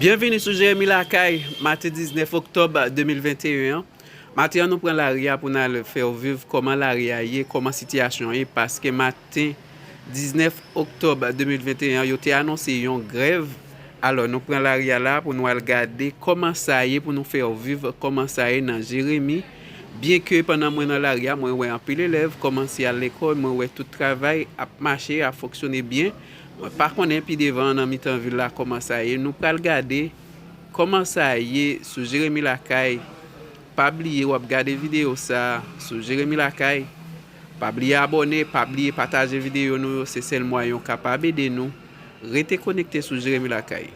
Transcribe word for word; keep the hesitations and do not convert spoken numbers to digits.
Byenvini sou Jeremi Lakay, maten diznèf oktòb de mil venteyen an. Maten an, nou pran lari a pou n al fè w viv kòman lari a ye, kòman sitiyasyon an ye, paske maten diznèf oktòb de mil venteyen an, yo te anonse yon grèv. Alò, nou pran lari a la pou nou al gade kòman sa ye, pou nou fè w viv kòman sa ye nan Jeremi. Byenke pandan mwen nan lari a, mwen wè anpil elèv kòmanse al lekòl, mwen wè tout travay ap mache, ap fonksyone byen. Mwen pa konnen pi devan nan mitan vil la kòman sa ye. Nou pral gade kòman sa ye sou Jeremi Lakay. Pa bliye w ap gade videyo sa a sou Jeremi Lakay. Pa bliye abòne, pa bliye pataje videyo nou yo, se sèl mwayen w kapab ede nou. Rete konekte sou Jeremi Lakay.